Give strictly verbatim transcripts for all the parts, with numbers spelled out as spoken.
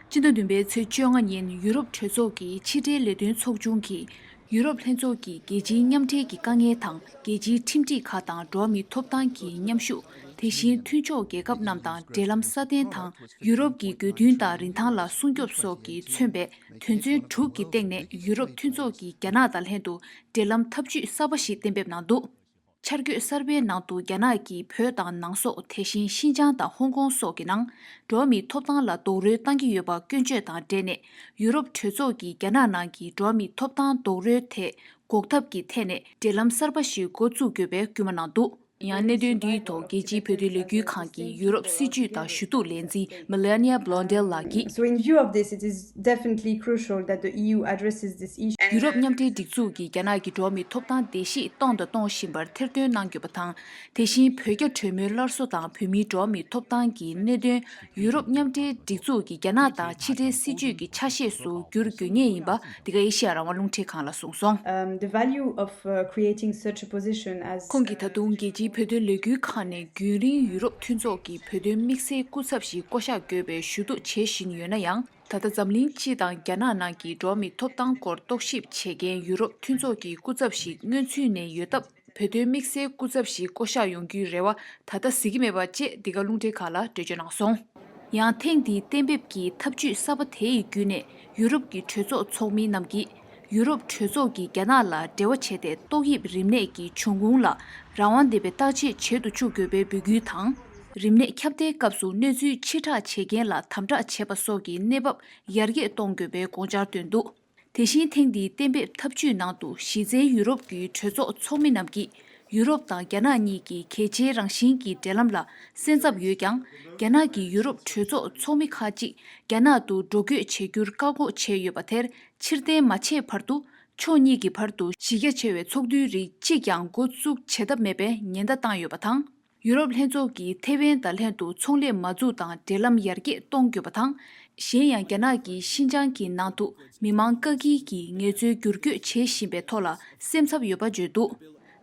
སྤྱི་ཟླ་བདུན་པའི་ཚེས་བཅོ་ལྔ་ཉིན་ཡུ་རོབ་གྲོས་ཚོགས་ཀྱི་ཕྱི་འབྲེལ་ལས་དོན་ཚོགས་ཆུང་གིས་ཡུ་རོབ་ལྷན་ཚོགས་ཀྱི་རྒྱལ་སྤྱིའི་མཉམ་འབྲེལ་གྱི་དཀའ་ངལ་དང་རྒྱལ་སྤྱིའི་ཁྲིམས་སྒྲིག་ཁག་དང་འགྲོ་བ་མིའི་ཐོབ་ཐང་གི་མཉམ་ཞུགས། དེ་བཞིན་མཐུན་ཕྱོགས་རྒྱལ་ཁབ་རྣམས་དང་འབྲེལ་ལམ་སྲ་བརྟན་དང་ཡུ་རོབ་ཀྱི་དགོས་འདུན་དང་རིན་ཐང་ལ་སྲུང་སྐྱོབ་སོགས་ཀྱིས་མཚོན་པའི་དོན་ཚན་དྲུག་གི་སྟེང་ནས་ཡུ་རོབ་མཐུན་ཚོགས་ཀྱིས་རྒྱ་ནག་དང་ལྷན་དུ་འབྲེལ་ལམ་འཐབ་ཇུས་གསར་པ་ཞིག་གཏན་འབེབས་གནང་འདུག། འཆར་འགོད་གསར་པའི་ནང་དུ་རྒྱ་ནག་གིས་བོད་དང་ནང་སོག་དེ་བཞིན་ཤིན་ཅང་དང་ཧོང་ཀོང་སོགས་ཀྱི་ནང་འགྲོ་བ་མིའི་ཐོབ་ཐང་ལ་རྡོག་རོལ་བཏང་གི་ཡོད་པ་སྐྱོན་བརྗོད་དང་འབྲེལ་ནས། ཡུ་རོབ་གྲོས་ཚོགས་ཀྱིས་རྒྱ་ནག་ནང་གི་འགྲོ་བ་མིའི་ཐོབ་ཐང་རྡོག་རོལ་ཐད་འགོག་ཐབས་ཀྱི་ཐད་ནས་འབྲེལ་ལམ་གསར་པ་ཞིག་འགོ་བཙུགས་དགོས་པའི་སྐུལ་མ་གནང་འདུག། ཡང་གནད་དོན་འདིའི་ཐོག་རྒྱལ་སྤྱིའི་བོད་དོན་ལས་འགུལ་ཁང་གི་ཡུ་རོབ་སྲིད་བྱུས་དང་ཞུ་གཏུག་ལས་འཛིན་Melania Blondell ལགས་ཀྱིས། So in view of this, it is definitely crucial that the E U addresses this issue. ཡུ་རོབ་མཉམ་འབྲེལ་སྒྲིག་འཛུགས་ཀྱིས་རྒྱ་ནག་གི་འགྲོ་བ་མིའི་ཐོབ་ཐང་བརྡལ་བཤིག་གཏོང་དང་གཏོང་བཞིན་པར་ཐེར་འདོན་གནང་དགོས་པ་དང་། དེ་བཞིན་བོད་རྒྱ་གྲོས་མོལ་སླར་གསོ་དང་བོད་མིའི་འགྲོ་བ་མིའི་ཐོབ་ཐང་གི་གནད་དོན་ཡུ་རོབ་མཉམ་འབྲེལ་སྒྲིག་འཛུགས་ཀྱིས་རྒྱ་ནག་དང་ཕྱི་འབྲེལ་སྲིད་ཇུས་ཀྱི་ཆ་ཤས་སུ་བསྒྱུར་དགོས་ངེས་ཡིན་པ་འདི་ག་ཨེ་ཤེ་ཡ་རང་དབང་རླུང་འཕྲིན་ཁང་ལ་གསུངས་སོང་། Um, the value of uh, creating such a position as ཁོང་གིས་ད་དུང་རྒྱལ་སྤྱིའི་བོད་དོན་ལས་འགུལ་ཁང་ནས་རྒྱུན་རིང་ཡུ་རོབ་མཐུན་ཚོགས་ཀྱི་བོད་དོན་དམིགས་བསལ་སྐུ་ཚབ་ཞིག་བསྐོ་གཞག་དགོས་པའི་ཞུ་གཏུག་བྱེད་བཞིན་ཡོད་ན་ཡང་། ད་ལྟ་འཛམ་གླིང་སྤྱི་དང་རྒྱ་ནག་ནང་གི་འགྲོ་བ་མིའི་ཐོབ་ཐང་སྐོར་རྟོག་ཞིབ་བྱེད་མཁན་ཡུ་རོབ་མཐུན་ཚོགས་ཀྱི་སྐུ་ཚབ་ཞིག་སྔོན་ཚུད་ནས་ཡོད་སྟབས། བོད་དོན་དམིགས་བསལ་སྐུ་ཚབ་ཞིག་བསྐོ་གཞག་ཡོང་རྒྱུའི་རེ་བ་ད་ལྟ་གཟིགས་ཀྱི་མེད་པ་བཅས་འདི་ག་རླུང་འཕྲིན་ཁང་ལ་འགྲེལ་བརྗོད་གནང་སོང་། ཡང་ཐེངས་འདིའི་གཏན་འབེབས་ཀྱི་ཐབས་ཇུས་གསར་པ་དེ་ཡི་བརྒྱུད་ནས་ཡུ་རོབ་ཀྱི་གྲོས་ཚོགས་ཚོགས་མི་རྣམས་ཀྱིས་ཡུ་རོབ་གྲོས་ཚོགས་ཀྱིས་རྒྱ་ནག་ལ་འབྲེལ་བ་བྱས་ཏེ་ཏོག་དབྱིབས་རིམས་ནད་ཀྱི་འབྱུང་ཁུངས་ལ་རང་དབང་ལྡན་པའི་བརྟག་དཔྱད་བྱེད་དུ་བཅུག་དགོས་པའི་འབོད་སྐུལ་དང་། རིམས་ནད་ཁྱབ་གདལ་སྐབས་སུ་གནས་ཚུལ་ཕྱིར་བསྒྲགས་བྱེད་མཁན་ལ་དམ་དྲག་བྱེད་པ་སོགས་ཀྱི་གནས་བབ་ཡར་རྒྱས་གཏོང་དགོས་པའི་དགོངས་འཆར་བཏོན་འདུག། དེ་བཞིན་ཐེངས་འདིའི་གཏན་འབེབས་ཐབས་ཇུས་ནང་དུ་གཞི་རྩའི་ཡུ་རོབ་ཀྱི་གྲོས་ཚོགས་ཚོགས་མི་རྣམས་ཀྱིས་ཡུ་རོབ་དང་རྒྱ་ནག་གཉིས་ཀྱི་གལ་ཆེའི་རང་བཞིན་གྱི་འབྲེལ་ལམ་ལ་སེམས་འཚབ་ཡོད་ཀྱང་། རྒྱ་ནག་གི་ཡུ་རོབ་གྲོས་ཚོགས་ཚོགས་མི་ཁག་ཅིག་རྒྱ་ནག་ཏུ་འགྲོ་སྐྱོད་བྱེད་རྒྱུར་བཀག་འགོག་བྱས་ཡོད་པ་དེར་ཕྱིར་འཐེན་མ་བྱས་བར་དུ། ཕྱོགས་གཉིས་ཀྱི་བར་དུ་གཞི་རྒྱ་ཆེ་བའི་ཚོགས་འདུའི་རིགས་གཅིག་ཀྱང་འགོ་བཙུགས་བྱེད་ཐབས་མེད་པའི་ཉེན་བརྡ་བཏང་ཡོད་པ་དང་། ཡུ་རོབ་ལྷན་ཚོགས་ཀྱིས་ཐེ་ཝན་དང་ལྷན་དུ་ཚོང་ལས་མ་འཛུགས་དང་འབྲེལ་ལམ་ཡར་རྒྱས་གཏོང་དགོས་པ་དང་། གཞན་ཡང་རྒྱ་ནག་གིས་ཤིན་ཅང་གི་ནང་དུ་མི་མང་བཀག་སྐྱིལ་གྱིས་ངལ་རྩོལ་བསྒྱུར་བཅོས་བྱེད་བཞིན་པའི་ཐོག་ལ་སེམས་འཚབ་ཡོད་པ་བརྗོད་འདུག།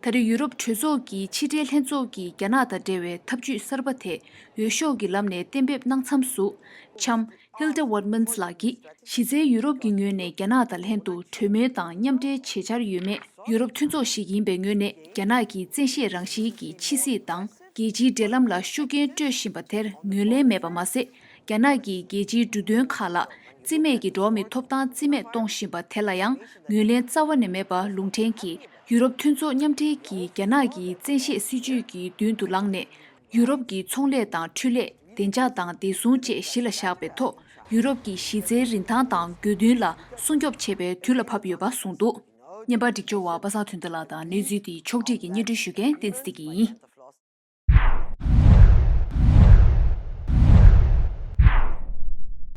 ད་རེས་ཡུ་རོབ་གྲོས་ཚོགས་ཀྱི་ཕྱི་འབྲེལ་ལྷན་ཚོགས་ཀྱིས་རྒྱ་ནག་དང་འབྲེལ་བའི་ཐབས་ཇུས་གསར་པ་དེ་འོས་ཤོག་གི་ལམ་ནས་གཏན་འབེབས་གནང་མཚམས་སུ། འཆམ། Hilde Wautmans ལགས་ཀྱིས་གཞི་རྩའི་ཡུ་རོབ་ཀྱི་ངོས་ནས་རྒྱ་ནག་དང་ལྷན་དུ་གྲོས་མོལ་དང་མཉམ་འབྲེལ་བྱེད་འཆར་ཡོད་མེད། ཡུ་རོབ་མཐུན་ཚོགས་ཤིག་ཡིན་པའི་ངོས་ནས་རྒྱ་ནག་གི་བཙན་ཤེད་རང་བཞིན་གྱི་ཕྱི་སྲིད་དང་རྒྱལ་སྤྱིའི་འབྲེལ་ལམ་ལ་ཤུགས་རྐྱེན་སྤྲོད་བཞིན་པ་དེར་ངོས་ལེན་མེད་པ་མ་ཟད། རྒྱ་ནག་གིས་རྒྱལ་སྤྱིའི་འབྲུ་དོན་ཁག་ལ་རྩིས་མེད་ཀྱི་འགྲོ་བ་མིའི་ཐོབ་ཐང་རྩིས་མེད་གཏོང་བཞིན་པ་དེ་ལ་ཡང་ངོས་ལེན་རྩ་བ་ནས་མེད་པ་ལུང་འདྲེན་གྱིས། ཡུ་རོབ་མཐུན་ཚོགས་མཉམ་འབྲེལ་གྱིས་རྒྱ་ནག་གི་བཙན་ཤེད་སྲིད་བྱུས་ཀྱི་མདུན་དུ་ལངས་ནས། ཡུ་རོབ་ཀྱི་ཚོང་ལས་དང་འཕྲུལ་ལས། བདེ་འཇགས་དང་བདེ་སྲུང་བཅས་གཞི་ལ་བཞག་པའི་ཐོག་ཡུ་རོབ་ཀྱི་གཞི་རྩའི་རིན་ཐང་དང་དགོས་འདུན་ལ་སྲུང་སྐྱོབ་བྱེད་པའི་དུས་ལ་བབ་ཡོད་པ་གསུངས་འདུག། བརྙན་པར་སྒྲིག་སྦྱོར་བ་པ་སངས་དོན་ལྡན་ལགས་དང་གནས་ཚུལ་དེའི་ཕྱོགས་སྒྲིག་གིས་སྙན་སྒྲོན་ཞུ་མཁན་བསྟན་འཛིན་བདེ་སྐྱིད་ཡིན།